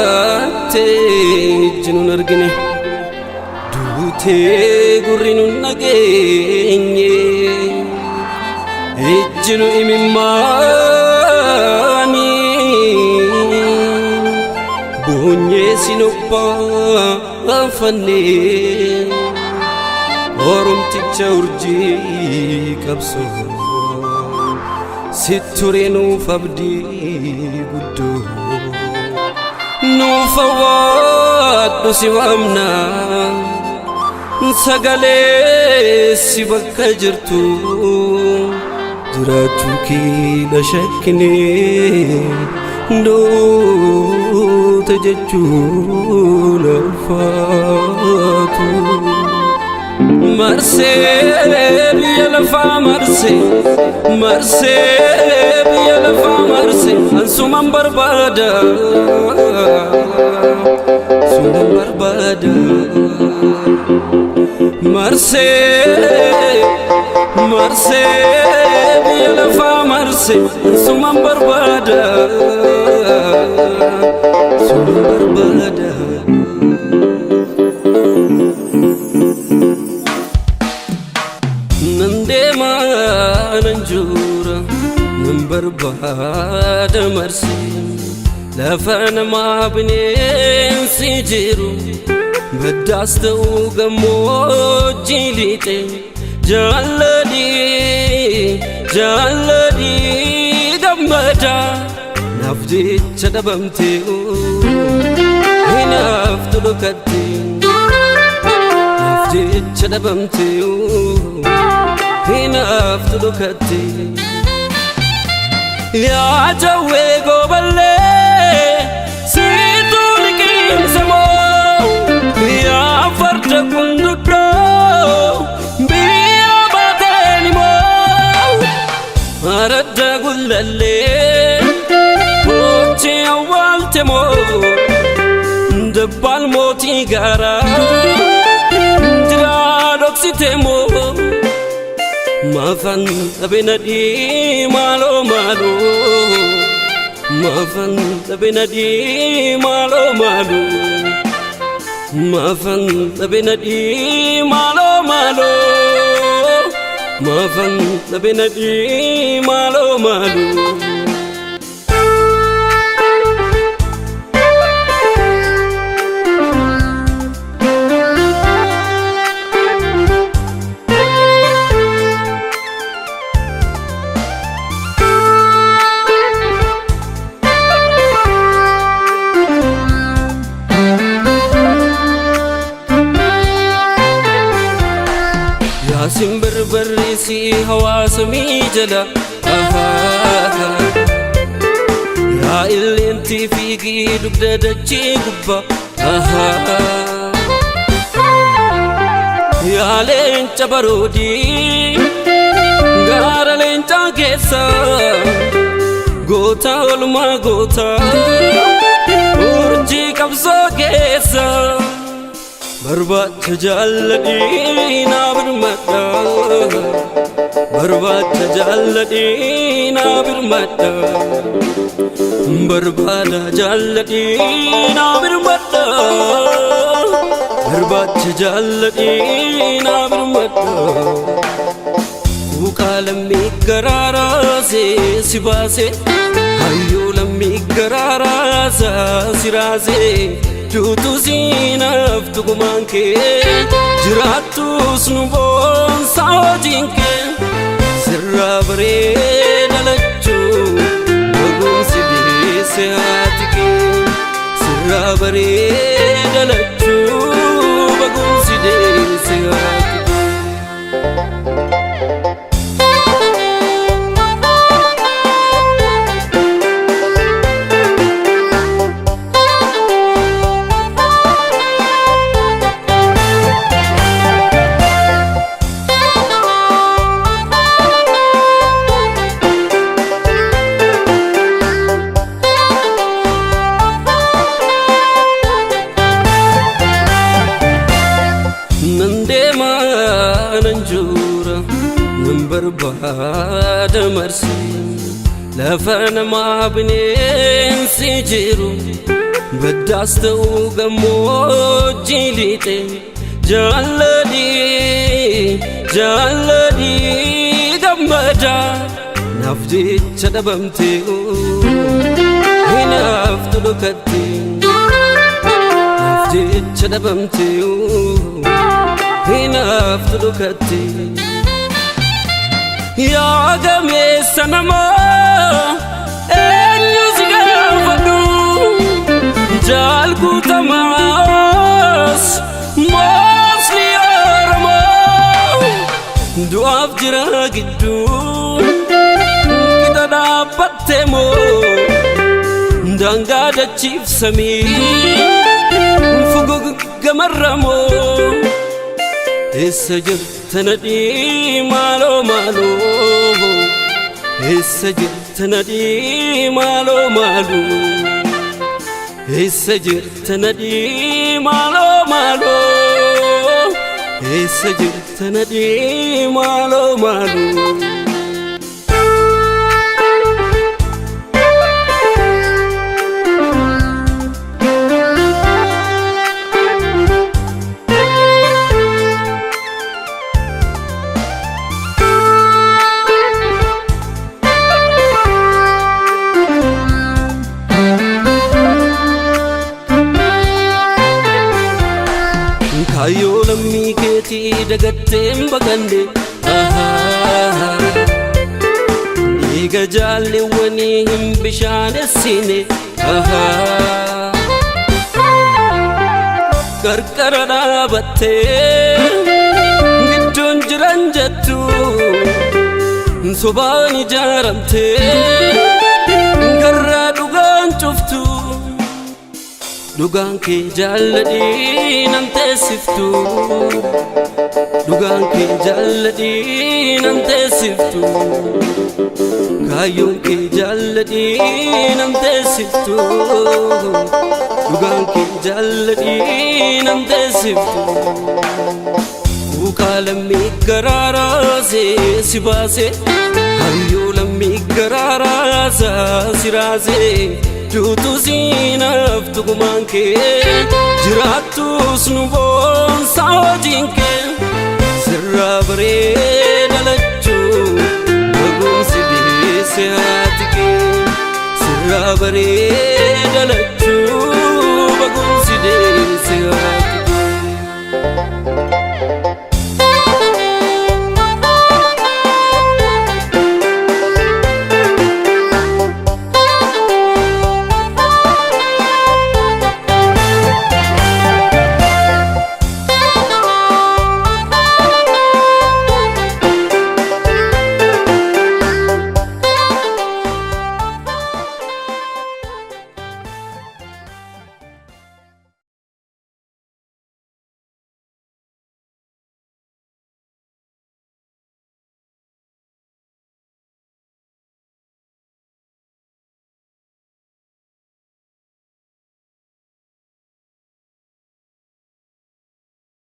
Jiraattee ijji nun argine, duutee gurri nun dhageenye, ijji nu imimmaanii boonyee sin obbaafanne. Oromticha urjii qabsoo, sitti nuuf abdii guddoo, nuuf awwaadhu si waamna, sagalee si bakka jirtu. Jiraachuu keenya shakkine, duute jechuun ulfaatu. Marsee biyya lafaa marsee, marsee biyya lafaa marsee, ansuman barbaada, suman barbaada. Marsee, marsee biyya lafaa marsee, ansuman barbaada, suman barbaada. Nan deema, nan jura, nan barbaada marsee lafa namaa bineensi jiru, baddaas ta'uu gammoojjii lixe. Jaalladhii, jaalladhii gammada, naaf jecha dhabamtee hinaaftu dhokatte, naaf jecha dhabamtee hinaaftu dhokatte. Yaa jawwee gooballee, siitu liqimsa moo? Yaa farda kunduddoo, biyya baateen moo? Aradda gullallee hojii awwaalte moo? Dabbaal mootii gaaraa jiraa dhoksite moo? Maafan dhabe nadhii maaloo maaloo, maafan dhabe nadhii maaloo maaloo, maafan dhabe nadhii maaloo maaloo, maafan dhabe nadhii maaloo maaloo. Yaasin barbarreessi hawaasa miijala, yaa illeentii fiigii dugda dachee gubbaa, yaa leenca baroodii gaara leencaa keessa, goota olmaa goota urjii qabsoo keessa. Barbaacha jaalladhii naa birmadha, barbaacha jaalladhii naa birmadha, barbaada jaalladhii naa birmadha, barbaacha jaalladhii naa birmadha. Quuqaa lammii garaaraasee si baase, hayyuu lammii garaaraasaa si raasee, duutu siinaaf tugumaan kee, jiraattus nu boonsaa hojiin kee. Sirraa bareeda lachuu baguunsi deesse haati kee, sirraa bareeda lachuu baguunsi deesse haati kee. Nan deema, nan jura, nan barbaada marsee Lafa namaa bineensi jiru baddaas ta'uu gammoojjii lixe jaalladhii jaalladhii gammada naaf jecha dhabamtee hinaaftu dhokatte naaf jecha dhabamtee hinaaftu dhokatte. Yaa gameessa namaa eenyu si gaafadhu jaal guutamaas moosni Oromoo du'aaf jira gidduu qixa dhaabbatte moo daangaa dachiifsamii fuguggamarra moo eessa jirta nadhii maaloo maaloo eessa jirta nadhii maaloo maaloo eessa jirta nadhii maaloo maaloo eessa jirta nadhii maaloo maaloo. Kaayyoo lammii keetii dagatteen baqanne dhiiga jaalleewwanii hin bishaanessine qarqara dhaabattee gidduun jiran jettu sobaan ijaaramtee garraa dhugaan cuftu. Dhugaan kee jaalladhii nan teessiftu dhugaan kee jaalladhii nan teessiftu kaayyoon kee jaalladhii nan teessiftu dhugaan kee jaalladhii nan teessiftu. Kuukaa lammii garaaraasee si baase hayyuu lammii garaaraasaa si raasee duutu siinaaf tugumaan kee jiraattus nu boonsaa hojiin kee sirraa bareeda lachuu barumsi deesse haati kee sirraa bareeda.